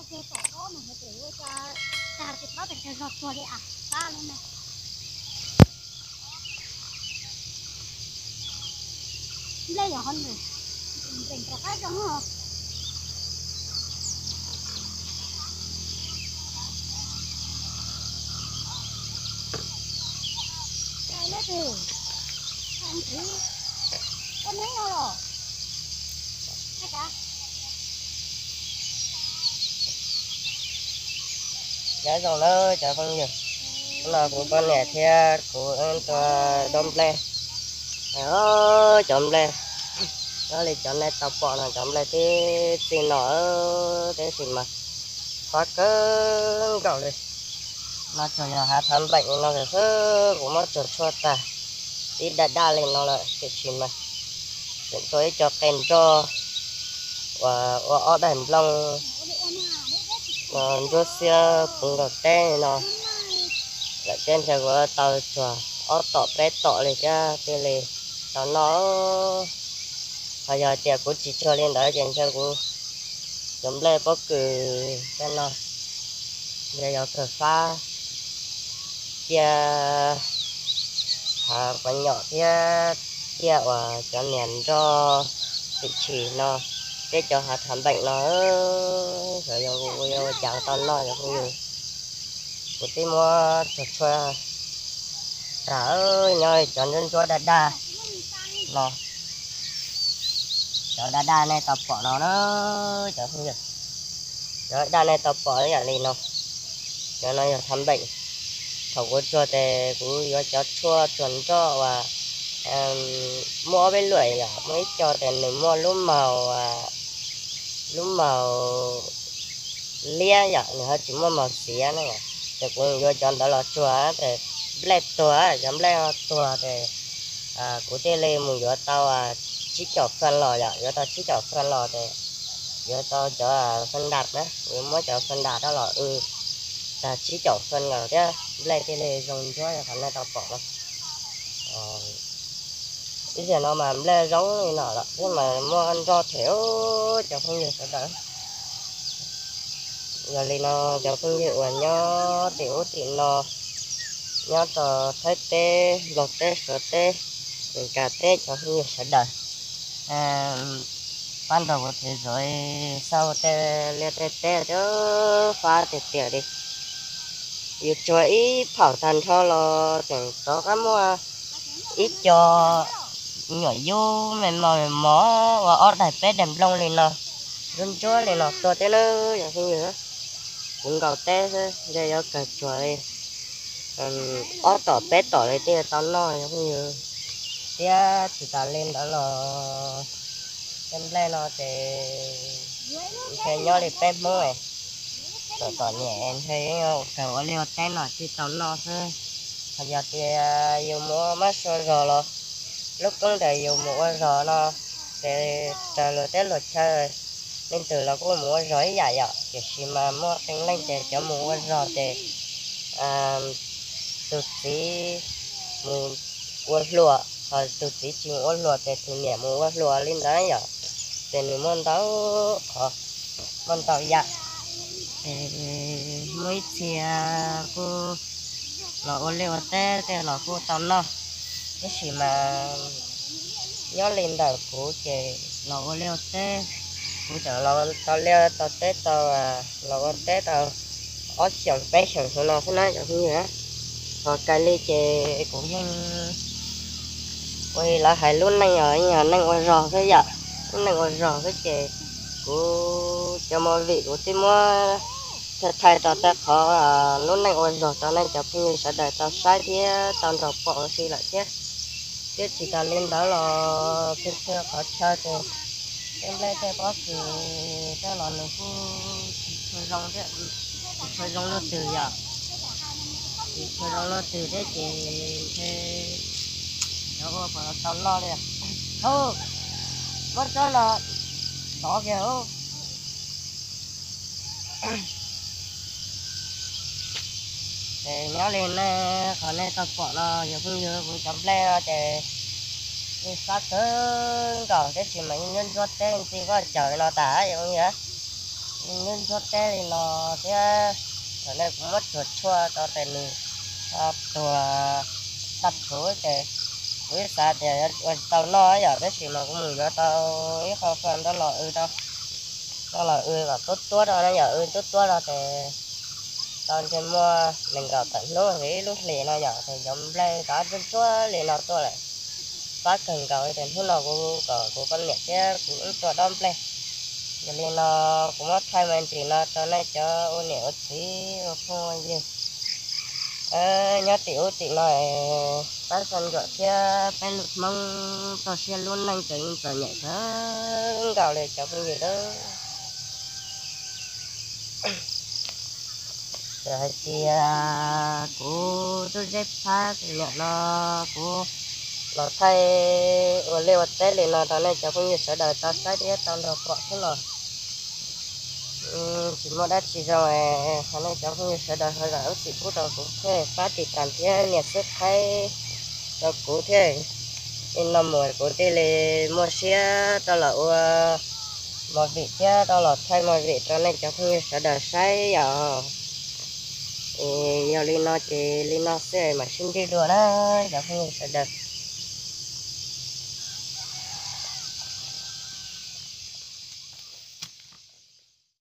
Ces tom ko mas hais tias ua cas tag tsis paub tias zog tuag li as, pab li na. Nplej yog hov nws npeem rov qab zoo os. Cai leb twg, ua neb no los. Nyob zoo na cov phooj ywg, hnub no kuv poj niam thiab kuv wb tuaj dob nplej. Cov nplej, nyob li cov nej tau pom no cov nplej tib txij no, tab sis mas qab kawg nkaus li. No tsuas yog hav thaj npeem no xwb, kuv muab tsuag tshuaj tag tib daj daj li no lawm tiam sis mas tseem tuaj ib co qe nroj uas ua ob daim nplooj ntsuab xiab puv nkaus teb no lawm thiab, ntshe kuv tau tsuag ob tom peb tom li thiab thiaj li tau noj. Ho yog tias kuv tsis tsuag li ntawd ces ntshe kuv cov nplej pob kws tej no ntshe yuav kawg fab ciaj hav quav nyom thiab ciaj uas cov niag nroj txim tshis no thiab cov hav thaj npeem no, xyov yuav ua cas tau noj cov phooj ywg. Kuv twb muab tsuag tshuaj tag, nyob cov ntsuab ntsuab daj daj no, cov daj daj nej tau pom no na cov phooj ywg, cov daj nej tau pom yam li no, cov no yog thaj npeem. Thaum kuv tsuag ces kuv yuav cov tshuaj tsuag nroj uas muaj ob peb luam yom, muaj ib co ces nws muaj lub maus, lub maus liab yom, nws ho tsis muaj maus xiav na yom, ces kuv yuav cov ntawd los tsuag ces nplej tuag, cov nplej tuag ces kuv thiaj li mus yuav tau tsib caum fee los yom, yuav tau tsib caum fee los ces yuav tau cov fee nram na, kuv yuav muab cov fee nram rau los w tag tsib caum fee los thiab nplej thiaj li zoo ntsuab yog qhov nej tau pom no. Ib zaug no mas nplej zoo li no lawm thiab mas muaj nroj them cov phooj ywg sawv daws. Yog li no cov phooj ywg uas nyob tim ub tim no, nyob rau Thaib teb, Nplog teb, Suav teb, Meskas teb cov phooj ywg sawv daws, pab nrog kuv them zov xauj tej liaj tej teb thiab fab tiag tiag li. Yus tsuag ib phaum tag nrho los tseem rov qab muaj ib co nyuam yub me mos me mos ua ob daim peb daim nplooj li no, ntsuab ntsuab li no tuaj thiab na cov phooj ywg. Kuv nkaum teb xwb ntshe yuav kawg tsuag li ob tom peb tom li thiaj tau noj cov phooj ywg. Thiab tsis tas li ntawd los tej nplej no ces ntshe nyob li peb Hmoob tom tom niam ntshe kawg ua liaj ua teb no thiaj tau noj xwb. Ho yog tias yus mus ua mab sua zog los lub koob ntawm yus mus ua zog no ces raws luag teb luag chaw leej twg los kuj mus ua zog ib yam yom, tiam sis mas muaj qee leej ces cov mus ua zog ces tus txiv mus ua hluas, ho tus txiv tsis mus ua hluas ces tus niam mus ua hluas li ntawd yom. Ces nws muaj ntau qhov, muaj ntau yam. Ces muaj ib txhia kuj los ua liaj ua teb tej los kuj tau noj, tab sis mas nyob li ntawm kuv ces los ua liaj ua teb, kuv tseem los tau liaj tau teb tau, los ua teb tau ob xyoos peb xyoos hauv no xwb na cov phooj ywg. Ho kawg li ces kuv yeej ua li lawv hais lub neej os, yeej yog neej ua zog xwb yom. Lub neej ua zog xwb ces kuv cov movie kuv twb muab thaij thaij rau tej qhov lub neej ua zog rau nej cov phooj ywg sawv daws tau saib thiab tau nrog pom ua si lawm thiab. Thiab tsis tas li ntawd los txhua txhua qhov chaw ces tej nplej tej pob kws tej los nws kuj tsis tshua zoo thiab, tsis tshua zoo luaj twg yom. Tsis tshua zoo luaj twg thiab ces ntshe yuav ua puas tau noj li. Hauj, muab tsob no tov kiag hauj. Ces nyob li nej qhov nej tau pom no yog phooj ywg kuv cov nplej no ces yeej fab kawg nkaus tab sis mas yeej ntsuab ntsuab teb ntxi koj cawm no tas yog phooj ywg. Nws ntxuav teb li no thiab, thaum ntawd kuv muab tsuag tshuaj rau tes nws tuag tag rhuv ces kuv xav tias yuav ua tau noj yom, tab sis mas kuv mus yuav tau ib qho faj nrog los wb, nrog los wb kom tuab tuab rau na yom, wb tuab tuab rau ces tau ntsej muag nees nkaum tawm hnub ces ib lub hlis no yom, ces yuav nplej rov ntsuab ntsuab li no tuaj lawm. Pab kawg nkaus li ces hnub no kuv kom kuv poj niam thiab kuv wb tua dob nplej. Yog li no kuv muab thaij me ntsis no rau nej cov ua niam ua txiv ua phooj ua ywg nyob tim ub tim no, pab xav ntsuam thiab peb lub Hmoob txoj siab lub neej ces yeej txom nyem kawg nkaus li cov phooj ywg a. Txawm hais tias kuv tub zeb phab nim no kuv los thaij ua liaj ua teb li no rau nej cov phooj ywg sawv daws tau saib thiab tau nrog pom xwb los tsis muaj dab tsi zoo, thov nej cov phooj ywg sawv daws ho zam lub txim pub rau kuv thiab pab tiv tas thiab nias subscribe rau kuv thiab. Li no mus kuv thiaj li muaj siab rau los ua movie thiab rau los thaij movie rau nej cov phooj ywg sawv daws saib yom. Yog li no ces li no xwb mam sib ntsib dua na cov phooj ywg sawv daws.